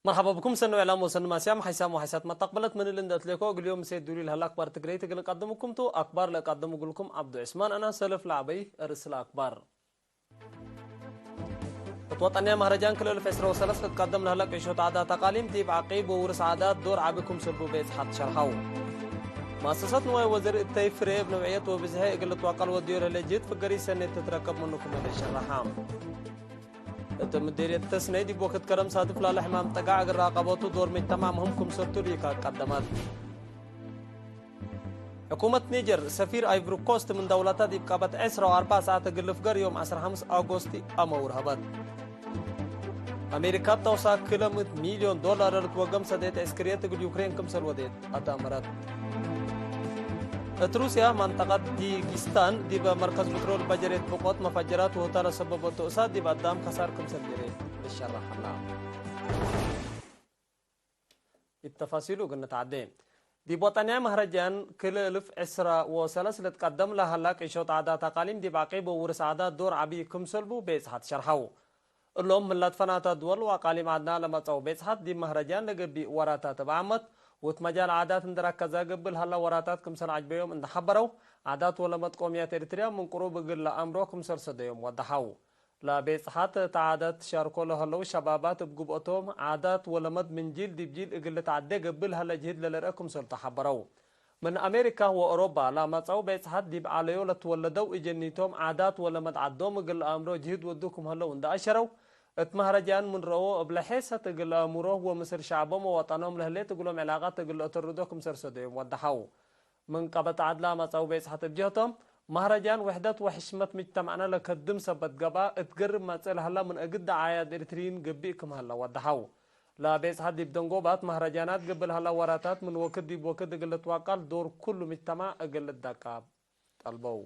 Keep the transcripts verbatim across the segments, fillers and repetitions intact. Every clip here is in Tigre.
መርሐባ ብኩም ሰኒ ወዕላም ወሰኒ ማስያም ሓይሳም ወሓይሳት መተቅበለት ምን እሊ እንዴ እትሌኮ እግል ዮም ምሴ ዱሊ ለሀለ አክባር ትግረይት እግል እንቀድምኩም ቱ። አክባር ለቀድም እግልኩም ዐብዱ ዕስማን አና። ሰልፍ ለዐበይ እርስ ለአክባር። እት ወጠንያ መህረጃን ክልል ዕስራ ወሰለስ ልትቀደም ለህለ ቅሾት ዓዳት አቃሊም ዲብ ዐቂብ ወውርስ ዓዳት ዶር ዐቢ ክምሰል ቡ ቤጽሐት ሸርሐው። መአሰሰት ንዋይ ወዘር እተይ ፍሬ እብ ነውዕየት ወብዝሔ እግል ልትዋቀል ወድዮ ለህሌ ጅህድ ፍገሪ ሰኔት ትትረከብ ምኑ ክመ ሸረሐ። እት ምዴርየት ተስነይ ዲብ ወክድ ከረም ሳድፍ ላለ ሕማም ጠጋዕ እግል ራቀበቱ ዶር ምጅተማዕ ምህም ክምሰል ቱ ሊካ ቀደመት። ሕኩመት ኒጀር፣ ሰፊር አይቭሪ ኮስት ምን ደውለተ ዲብ ቀበት ዕስራ ወአርበዕ ሰዓት እግል ልፍገር ዮም ዐስራ ሐምስ አጎስቲ አመውር ሀበት። አሜሪካ ተውሳክ ክለ ምእት ሚልዮን ዶላር ለልትወገም ሰደየት ዕስክርየት እግል ዩክሬን ክምሰል ወዴት አተአመረት። እት ሩስያ መንጠቀት ዲጊስታን ዲበ መርከዝ ብትሮል በጀሬት ብቆት መፈጀራት ወህታ ለሰበበቱ እሳት ዲብ አዳም ከሳር ክምሰል ጀሬት ልሸረሕ ዐላ። እብ ተፋሲሉ እግል ንትዓዴ። ዲብ ወጠንያይ መህረጃን ክል እልፍ ዕስራ ወሰለስ ልትቀደም ለሀላ ቅሾት ዓዳት አቃሊም ዲብ ዐቂብ ወውርስ ዓዳት ዶር ዐቢ ክምሰል ቡ ቤጽሐት ሸርሐው። እሎም ምን ለትፈናተ ድወል ወአቃሊም ዐድና ለመጽአው ቤጽሐት ዲብ መህረጃን ለገብእ ወራታት እብ ዓመት ወእት መጃል ዓዳት እንዴ ረከዘ ገብእ ለሀላ ወራታት ክምሰል ዐጅበዮም እንዴ ሐበረው፣ ዓዳት ወለመድ ቆምያት ኤሪትርያ ምን ቅሩብ እግል ለአምሮ ክምሰል ሰደዮም ወደሐው። ለቤጽሐት እት ዓዳት ትሻርኮ ለህለው ሸባባት እብ ግብአቶም ዓዳት ወለመድ ምን ጂል ዲብ ጂል እግል ልትዐዴ ገብእ ለሀለ ጅህድ ለልርአ ክምሰል ቱ ሐበረው። ምን አሜሪካ ወአውሮባ ለመጽአው ቤጽሐት ዲብ ዐለዮ ለትወለደው እጀኒቶም ዓዳት ወለመድ ዐዶም እግል ለአምሮ ጅህድ ወዱ ክም ህለው እንዴ አሸረው፣ እት መህረጃን ምን ረኦ እብ ለሔሰት እግል ለአምሮ ወምስል ሸዕቦም ወወጠኖም ለህሌት እግሎም ዕላቀት እግል ለአተርዶ ክምሰል ሰደዮም ወደሐው። ምን ቀበት ዐድ ለመጽአው ቤጽሐት እብ ጀህቶም፣ መህረጃን ውሕደት ወሕሽመት ምጅተማዕነ ለከድም ሰበት ገብአ፣ እት ገርብ መጽእ ለሀላ ምን እግል ደዓያት ኤሪትርይን ገብእ ክም ሀለ ወደሐው። ለቤጽሐት ዲብ ደንጎባት መህረጃናት ገብእ ለሀላ ወራታት ምን ወክድ ዲብ ወክድ እግል ልትዋቀል ዶር ኩሉ ምጅተማዕ እግል ልደቃብ ጠልበው።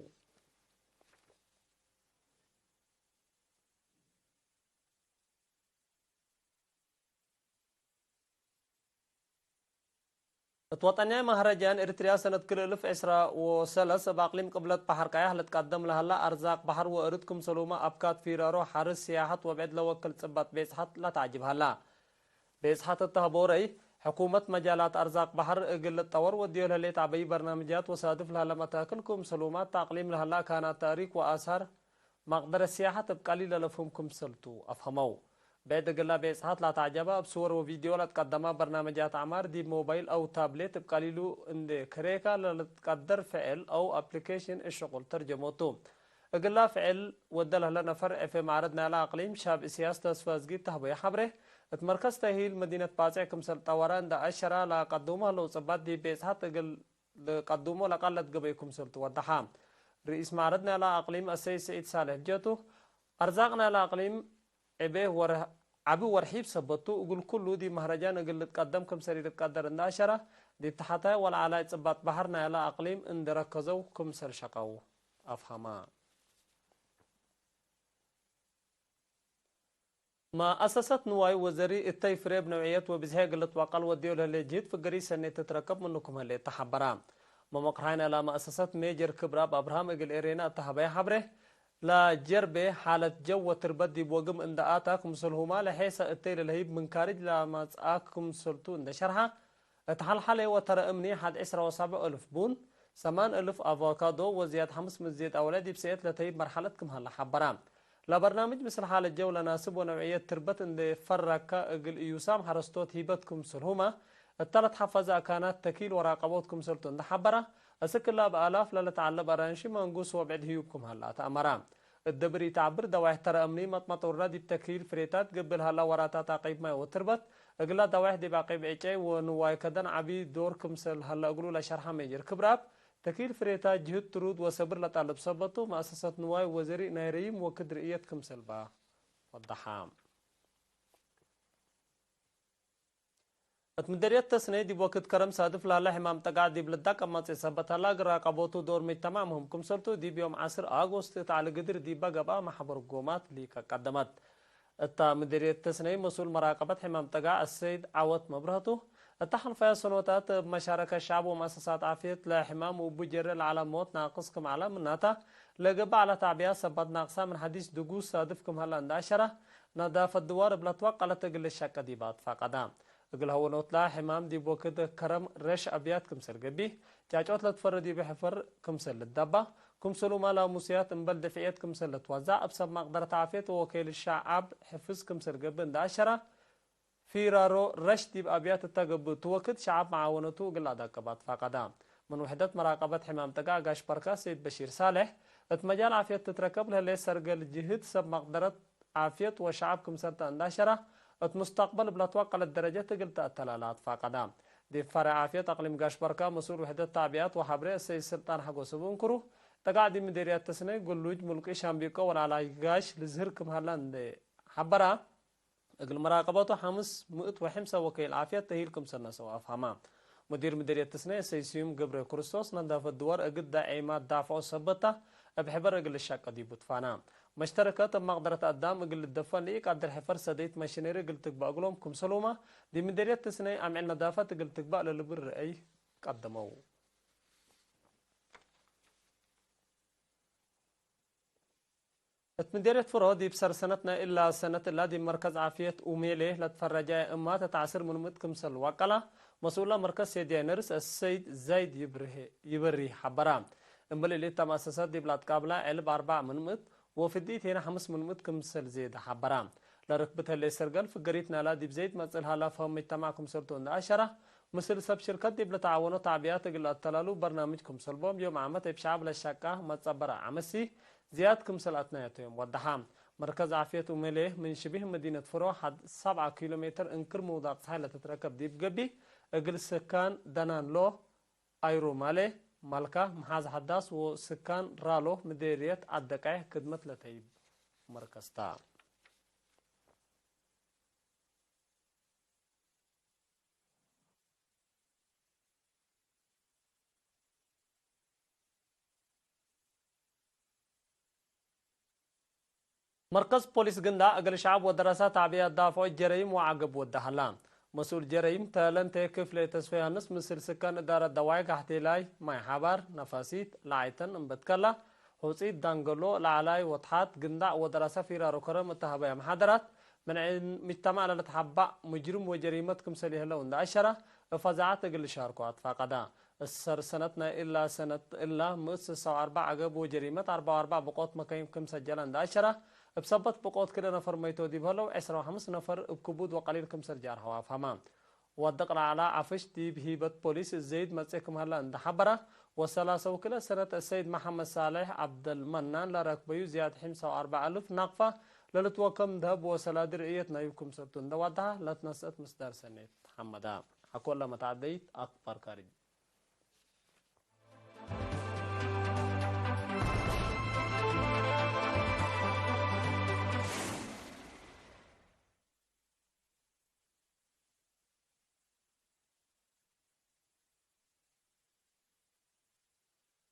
እት ወጠንያይ መህረጃን ኤሪትርያ ሰነት ክል እልፍ ዕስራ ወሰለስ እብ አቅሊም ቅብለት በሐር ቀያሕ ልትቀደም ለሀላ አርዛቅ በሐር ወእርድ ክምሰልሁመ አብካት ፊራሮ ሐርስ ስያሐት ወብዕድ ለወክል ጽበጥ ቤጽሐት ለተዐጅብ ሀላ። ቤጽሐት እተ ሀቦረይ፣ ሕኩመት መጃላት አርዛቅ በሐር እግል ልትጠወር ወድዮ ለህሌት ዐበይ በርናምጃት ወሳድፍ ለሀለ መታክል ክምሰልሁመ እት አቅሊም ለሀላ አካናት ታሪክ ወአሳር መቅደረት ስያሐት እብ ቀሊል ለለፍሁም ክምሰል ቱ አፍሀመው። ብዕድ እግላ ቤጽሐት ላትዐጀበ፣ እብ ስወር ወቪድዮ ለትቀደማ በርናመጃት አዕማር ዲብ ሞባይል አው ታብሌት እብ ቀሊሉ እንዴ ክሬከ ለልትቀደር ፍዕል አው አፕሊኬሽን እሽቁል ተርጀሞቱ። እግላ ፍዕል ወደ ለህለ ነፈር ዕፌ ማዕረድ ናይላ አቅሊም ሻብ እስያስ ተስፋዝጊ ተህበየ ሐብሬ፣ እት መርከዝ ተእሂል መዲነት ባጽዕ ክምሰል ጠወረ እንደ አሸረ፣ ለቀዱሙ ህለው ጽባት ዲብ ቤጽሐት እግል ልቀድሞ ለቃለት ገበይ ክምሰል ቱ ወደሐ። ርኢስ ማዕረድ ናይላ አቅሊም አሰይድ ስዒድ ሳልሕ ብጀቱ፣ አርዛቅ ናይላ አቅሊም ዕቤ ወር-፣ ዐቢ ወርሒብ ሰበት ቱ፣ እግል ኩሉ ዲብ መህረጃን እግል ልትቀደም ክምሰል ኢልትቀደር እንደ አሸረ፣ ዲብ ተሐታይ ወለዐላይ ጽባጥ በሐር ናይላ አቅሊም እንዴ ረከዘው ክምሰል ሸቀው አፍሀመ። መአሰሰት ንዋይ ወዘሪ እተይ ፍሬ እብ ነውዕየት ወብዝሔ እግል ልትዋቀል ወድዮ ለህሌ ጅህድ ፍገሪ ሰኔት ትትረከብ ምኑ ክም ህሌት ተሐበረ። መመቅርሓይ ናይላ መአሰሰት ሜጀር ክብረአብ አብርሃም እግል ኤሬና እተ ሀበየ ሐብሬ፣ ለጀርቤ ሓለት ጀው ወትርበት ዲብ ወግም እንደ አታ ክምሰልሁመ ለሔሰ እተይ ለልሀይብ ምን ካርጅ ለመጽአ ክምሰልቱ እንደ ሸርሐ፣ እት ሐልሐሌ ወተረ እምኒ ሐድ ዕስራ ወሰብዕ እልፍ ቡን፣ ሰማን እልፍ አቮካዶ ወዝያድ ሐምስ ምእት ዜድ አውለ ዲብ ሰኤት ለተይብ መርሐለት ክም ሀለ ሐበረ። ለበርናምጅ ምስል ሓለት ጀው ለናስብ ወነውዕየት ትርበት እንዴ ፈረከ እግል እዩሳም ሐረስቶት ሂበት ክምሰልሁመ፣ እተ ለትሐፈዘ አካናት ተኪል ወራቀቦት ክምሰልቱ እንዴ ሐበረ፣ እስክ እላ እብ አላፍ ለልትዐለብ አራንሺ መንጉስ ወብዕድ ህዩብ ክም ሀለ አትአመረ። እት ደብር ኢተዐብር ደዋይሕ ተረ እምኒ መጥመጥ ውረ ዲብ ተኪል ፍሬታት ገብእ ለሀላ ወራታት አቂብ ማይ ወትርበት፣ እግላ ደዋይሕ ዲብ አቂብ ዕጨይ ወንዋይ ከደን ዐቢ ዶር ክምሰል ሀለ እግሉ ለሸርሐ ሜጀር ክብረአብ፣ ተኪል ፍሬታት ጅህድ ትሩድ ወሰብር ለጠልብ ሰበት ቱ፣ መአሰሰት ንዋይ ወዘሪእ ናይ ረዪም ወክድ ርእየት ክምሰል በ ወደሐ። እት ምደርየት ተስነይ ዲብ ወክድ ከረም ሳድፍ ለሀለ ሕማም ጠጋዕ ዲብ ልዳቀብ መጽእ ሰበት ሀላ፣ እግል ራቀቦቱ ዶር መጅተማዕ ምህም ክምሰልቱ፣ ዲብ ዮም ዐስር አጎስት እት ዐሊ ግድር ዲበ ገብአ መሕበር ጎማት ሊቀ ቀደመት። እተ ምደርየት ተስነይ መስኡል መራቀበት ሕማም ጠጋዕ አሰይድ ዐወት መብረህቱ፣ እተ ሐልፈየ ሰኖታት እብ መሻረከት ሸዕብ ወመአሰሳት ዓፍየት ለሕማም እቡ ጀሬ ለዐለ ሞት ናቅስ ክም ዐለ፣ ምናተ ለገብእ ዐለ ተዕብያት ሰባት ናቅሳ ምን ሐዲስ ድጉስ ሳድፍ ክም ሀለ እንደ አሸረ፣ ነዳፈት ድዋር እብ ለትወቀለት እግል ልሸቀ ዲብ አትፋቀዳ። እግል ሀወኖትላ ሕማም ዲብ ወክድ ከረም ረሽ አብያት ክምሰል ገብእ፣ ጫጮት ለትፈረ ዲብ ሕፈር ክምሰል ልትደባ፣ ክምሰሉማ ላሙስያት እምበል ድፍዕየት ክምሰል ልትወዛዕ፣ እብ ሰብ መቅደረት ዓፍየት ወወኬል ሸዓብ ሕፍዝ ክምሰል ገብእ እንደ አሸራ፣ ፊራሮ ረሽ ዲብ አብያት እተ ገብእ ቱ ወክድ ሸዓብ መዓወነቱ እግል ለአዳቅብ አትፋቀዳ። ምን ውሕደት መራቀበት ሕማም ጠቃዕ ጋሽ በርካ ሰይድ በሺር ሳልሕ፣ እት መጃል ዓፍየት ትትረከብ ለህሌት ሰርገል ጅህድ ሰብ መቅደረት ዓፍየት ወሸዓብ ክምሰል ተ እንደ አሸራ፣ እት ሙስተቅበል እብ ለትወቀለት ደረጀት እግል ተአተላላ አትፋቀዳ። ዲብ ፈሬዕ ዓፍየት አቅሊም ጋሽ በርካ መስኡል ውሕደት ተዕቢያት ወሐብሬ እሰይድ ስልጣን ሐጎስ እብ እንክሩ፣ ጠቃዕ ዲብ ምዴርያት ተስነይ፣ ግሉጅ፣ ሙልቂ፣ ሻምቢቆ ወለዐላይ ጋሽ ልዝህር ክም ሀላ እንዴ ሐበራ፣ እግል መራቀበቱ ሐምስ ምእት ወሕምሰ ወከይል ዓፍየት ተህይል ክምሰል ነሰው አፍሀማ። ሙዲር ምድርየት ትስነይ እሰይ ስዩም ገብረ ክርስቶስ፣ ነዳፈት ድወር እግል ዳዒማት ዳፍዖ ሰበት ተ፣ እብ ሕበር እግል ልሸቀ ዲቡ ትፋና። መሽተረከት እብ መቅደረት አዳም እግል ልደፈን ለኢቀድር ሕፈር ሰደይት መሽነሪ እግል ትግባእ እግሎም ክምሰሉመ፣ ዲብ ምድርየት ትስነይ አምዕል ነዳፈት እግል ትግባእ ለልብል ረአይ ቀደመው። እት ምዴርየት ፍሮ ዲብ ሰር ሰነት ናይ እላ ሰነት እላ ዲብ መርከዝ ዓፍየት ኡሜሌ ለትፈረጃየ እማት እት ዐስር ምን ምእት ክምሰል ወቀላ፣ መስኡላ መርከዝ ሴድያይ ነርስ አሰይድ ዛይድ ይብርሄ-፣ ይበሪ ሐበራ። እምበል እሊ እተ መአሰሳት ዲብ ለአትቃብላ ዕልብ አርበዕ ምን ምእት ወፍዲት ሄነ ሐምስ ምን ምእት ክምሰል ዜደ ሐበራ። ለርክብት ህሌት ሰርገል ፍገሪት ናላ ዲብ ዘይድ መጽእ ለሀላ ፈህም ምጅተማዕ ክምሰልቱ እንደ አሸራ፣ ምስል ሰብ ሽርከት ዲብ ለተዓወኖ ተዕቢያት እግል ለአተላሉ በርናምጅ ክምሰል ቦም ዮም ዓመት እብ ሸዐብ ለሸቃ መጸበረ ዐመሲ ዝያድ ክምሰል አትናየቱ ዮም ወደሓ። መርከዝ ዓፍየት ኡሜሌ ምን ሽቢህ መዲነት ፍሮ ሐድ ሰብዓ ኪሎ ሜትር እንክር ምውዳቅ ጸሓይ ለትትረከብ ዲብ ገብእ፣ እግል ስካን ደናንሎ፣ አይሩማሌ፣ ማልካ፣ መሓዝ ሐዳስ ወስካን ራሎ ምዴርየት አደቃይ ክድመት ለተይብ መርከዝ ታ። መርከዝ ፖሊስ ግንዳዕ እግል ሸዐብ ወደረሰ ተዕቢያት ዳፍዖ ጀረይም ወዐገብ ወደ ሀላ። መስኡል ጀረይም ተለንቴ ክፍሌ ተስፈ ዮሐንስ ምስል ስከን እዳረት ደዋይ ጋሕቴላይ፣ ማይ ሐባር፣ ነፋሲት፣ ለዓይተን እምበትከላ፣ ሑጺት፣ ዳንገሎ፣ ለዐላይ ወተሓት፣ ግንዳዕ ወደረሰ ፊራሮ ከረም እተ ሀበያ መሓደራት፣ ምን ዒን ምጅተማዕ ለልትሐባእ ሙጅርም ወጀሪመት ክምሰል ይህለው እንደ አሸረ፣ እብ ፈዛዐት እግል ልሻርኮ አትፋቀዳ። እሰር ሰነት ናይ እላ ሰነት እላ ምእት ስሳ ወአርበዕ ዐገብ ወጀሪመት አርበዕ ወአርበዕ ብቆት መከይን ክም ሰጀለ እንደ አሸረ፣ እብ ሰበት ብቆት ክልኤ ነፈር መይቶ ዲብ ህለው፣ ዕስራ ወሐምስ ነፈር እብ ክቡድ ወቀሊል ክምሰል ጃርሐው አፍሀመ። ወድቅ ለዐለ ዐፍሽ ዲብ ሂበት ፖሊስ ዘይድ መጽእ ክም ሀለ እንደ ሐበረ፣ ወሰላሰ ወክልኤ ሰነት እሰይድ መሐመድ ሳልሕ ዐብደልመናን ለረክበዩ ዝያድ ሕምሳ ወአርበዕ አልፍ ናቅፈ ለልትወከም ደሀብ ወሰላዲ ርእየት ናዩ ክምሰልቱ እንደ ዋደሐ ለትነስአት ምስዳር ሰኔት ሐመደ። ሐቆለ መትዐደይት አክባር ካርጅ።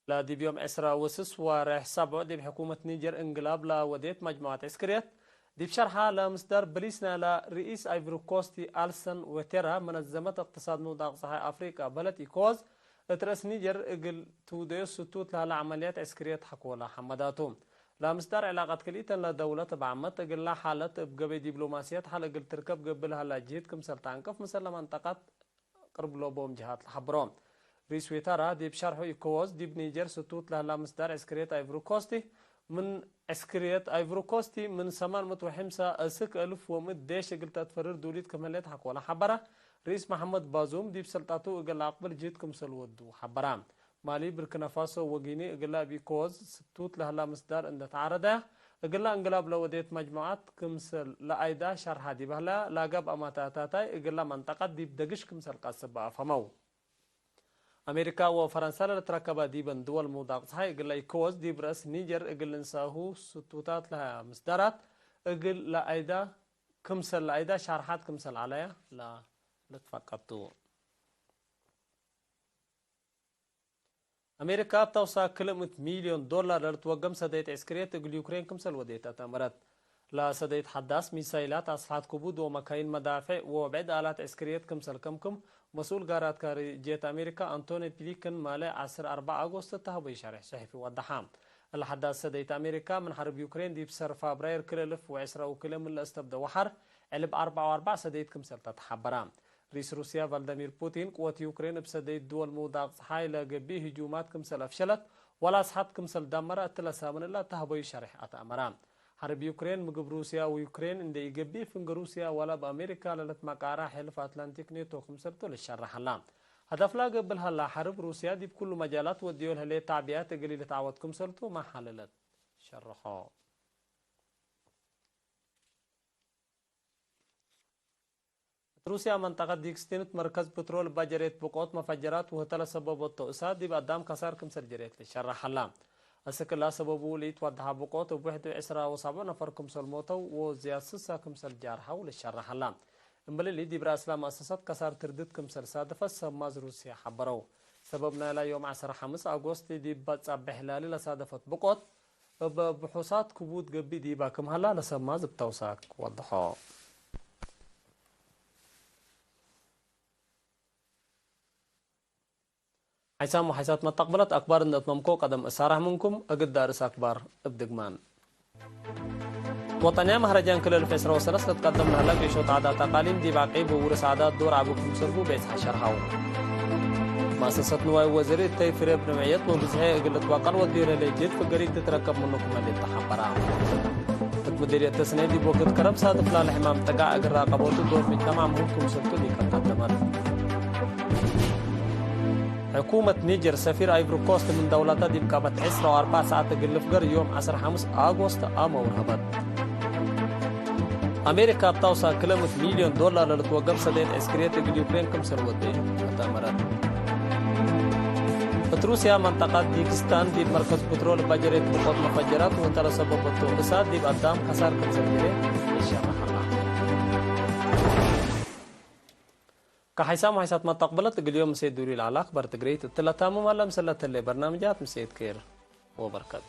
ለዲብ ዮም ዕስራ ወስስ ወሬሕ ሰብዑ ዲብ ሕኩመት ኒጀር እንግላብ ለወዴት መጅሙዐት ዕስክርየት፣ ዲብ ሸርሐ ለምስዳር ብሊስ ናይላ ርኢስ አይቭሪ ኮስት አልሰን ወቴራ፣ መነዘመት እቅትሳድ ምውዳቅ ጸሓይ አፍሪቃ በህለት ኢኮዋስ፣ እት ረእስ ኒጀር እግል ትውደዮ ስቱት ለሀለ ዐመልያት ዕስክርየት ሐኮለ ሐመዳቱ። ለምስዳር ዕላቀት ክልኢተን ለደውለት እብ ዓመት እግላ ሓለት እብ ገበይ ዲብሎማስየት ሐል እግል ትርከብ ገብእ ለሀላ ጅህድ ክምሰል ተአንቅፍ፣ ምስል ለመንጠቀት ቅርብ ለቦም ጀሃት ለሐብሮ። ርኢስ ዌታራ ዲብ ሸርሑ ኢኮዎስ፣ ዲብ ኒጀር ስቱት ለህላ ምስዳር ዕስክርየት አይቭሪ ኮስቲ ምን፣ ዕስክርየት አይቭሪ ኮስቲ ምን ሰማን ምእት ወሐምሳ እስክ እልፍ ወምእት ዴሽ እግል ተትፈርር ዱሊት ክም ህሌት ሐቆለ ሐበረ። ርኢስ መሐመድ ባዙም ዲብ ሰልጣቱ እግል ለአቅብል ጅህድ ክምሰል ወዱ ሐበረ። ማሊ፣ ብርኪናፋሶ ወጊኒ እግላ እብ ኢኮዎስ ስቱት ለህላ ምስዳር እንደ ተዓረደ፣ እግላ እንግላብ ለወዴት መጅሙዐት ክምሰል ለአይዳ ሸርሐ ዲብ ህለ፣ ለአጋብ አማታታታይ እግላ መንጠቀት ዲብ ደግሽ ክምሰል ቀስብ አፍሀመው። አሜሪካ ወፈረንሳ ለልትረከበ ዲበን ድወል ምውዳቅ ጸሓይ እግለ ኢኮወስ ዲብ ረአስ ኒጀር እግል ልንሳሁ ስቱታት ለሀያ ምስዳራት እግል ለአይዳ ክምሰል ለአይዳ ሻርሓት ክምሰል ዐለያ ለልትፈቀድ ቱ። አሜሪካ እብ ተውሳክ ክልእ ምእት ሚልዮን ዶላር ለልትወገም ሰደይት ዕስክርየት እግል ዩክሬን ክምሰል ወዴት አተመረት። ለሰደይት ሐዳስ ሚሳይላት፣ አስልሐት ክቡድ ወመካይን መዳፍዕ ወብዕድ አላት ዕስክርየት ክምሰል ከምክም መስኡል ጋራት ካርጅየት አሜሪካ አንቶኒ ብሊንከን ማሌ ዐስር አርበዕ አጎስት እተ ሀበዩ ሸሬሕ ሰሕፊ ወደሐ። እለ ሐዳስ ሰደይት አሜሪካ፣ ምን ሐርብ ዩክሬን ዲብ ሰር ፋብራየር ክልኤ እልፍ ወዕስራ ወክልኤ ምን ለአስተብደ ወሐር፣ ዕልብ አርበዕ ወአርበዕ ሰደይት ክምሰል ተ ተሐበራ። ርኢስ ሩስያ ቫልደሚር ፑቲን፣ ቅወት ዩክሬን እብ ሰደይት ድወል ምውዳቅ ጸሓይ ለገብእ ህጁማት ክምሰል አፍሸለት ወለአስሐት ክምሰል ደመረ፣ እትለ ሳምን እለ ተህበዩ ሸሬሕ አትአመረ። ሐርብ ዩክሬን፣ ምግብ ሩስያ ወዩክሬን እንዴ ኢገብእ፣ ፍንገ ሩስያ ወለ እብ አሜሪካ ለልትመቃራ ሐልፍ አትላንቲክ ኔቶ ክምሰልቱ ልሸረሕ ሀላ። ሀደፍላ ገብእ ለሀላ ሐርብ፣ ሩስያ ዲብ ኩሉ መጃላት ወድዮ ለህሌት ተዕቢያት እግል ኢልትዓወት ክምሰልቱ መሓለለት ሸርሖ። እት ሩስያ መንጠቀት ዲግስቲን እት መርከዝ ፕትሮል እባ ጀሬት ብቆት መፈጀራት ወህተ ለሰበበቶ እሳት ዲብ አዳም ከሳር ክምሰል ጀሬት ልሸረሕ ሀላ። አስክ እላ ሰበቡ ለኢትወደሐ ብቆት እብ ውሕድ ዕስራ ወሰብዕ ነፈር ክምሰል ሞተው ወዝያድ ስሳ ክምሰል ጃርሐው ልሸረሕ ሀላ። እምበል እሊ ዲብ ረአስላ መአሰሰት ከሳር ትርድት ክምሰል ሳደፈት ሰብ ማዝ ሩስያ ሐበረው። ሰበብ ናይላ ዮም ዐሰር ሐምስ አጎስት ዲብ ጸብሕ ላሊ ለሳደፈት ብቆት እብ ብሑሳት ክቡድ ገብእ ዲባ ክም ሀላ ለሰብ ማዝ እብ ተውሳክ ወደሖ። ሐይሳም ወሐይሳት መተቅብለት አክባር እንዴ አትመምኮ ቀደም እሳራህ ምንኩም፣ እግል ዳርስ አክባር እብ ድግማን። ወጠንያ መህረጃን ክልል ዕስራ ወሰለስ ለትቀደም ለህለ ጌሾት ዓዳት አቃሊም ዲብ ዐቂብ ወውርስ ዓዳት ዶር ዐቢ ክምሰልቡ ቤጽሐ ሸርሐው። መአሰሰት ንዋይ ወዘሪ እተይ ፍሬ እብ ንውዕየት ወብዝሔ እግል ልትበቀል ወድዮ ለህሌት ጅድ ፍገሪት ትትረከብ ምኑ ክመ ልትሐበራ። እት ምዲርየት ተስኔ ዲብ ወክድ ከረም ሳድፍ ላለ ሕማም ጠጋዕ እግል ራቀቦቱ ዶር ምጅተማዕ ምሁም ክምሰልቱ ሊቀት ቀደመት። ሕኩመት ኒጀር ሰፊር አይቭሪ ኮስት ምን ደውለተ ዲብ ቀበት ዕስራ ወአርበዕ ሰዓት እግል ልፍገር ዮም ዐስር ሐምስ አጎስት አመ ወርሀበት። አሜሪካ እብ ታውሳ ክለ ምእት ሚልዮን ዶላር ለልትወገብ ሰደየት ዕስክርየት እግል ዩክሬን ክምሰል ወዴ አትአመረት። እት ሩስያ መንጠቀት ዲግስታን ዲብ መርከዝ ፕትሮል እባ ጀሬት ብቆት መፈጀራት ወህተ ለሰበበቱ እሳት ዲብ አዳም ከሳር ክምሰል ጀሬ ይሸረሕ ሀላ። ከሐይሳም ወሐይሳት መተቅብለት እግል ዮም ምሴ ዱሪ ለዐለ አክባር ትግሬይት እትለ ታምም ዐለ። ምሰለ ተሌ በርናምጃት ምሴ እት ኬር ወበርከት።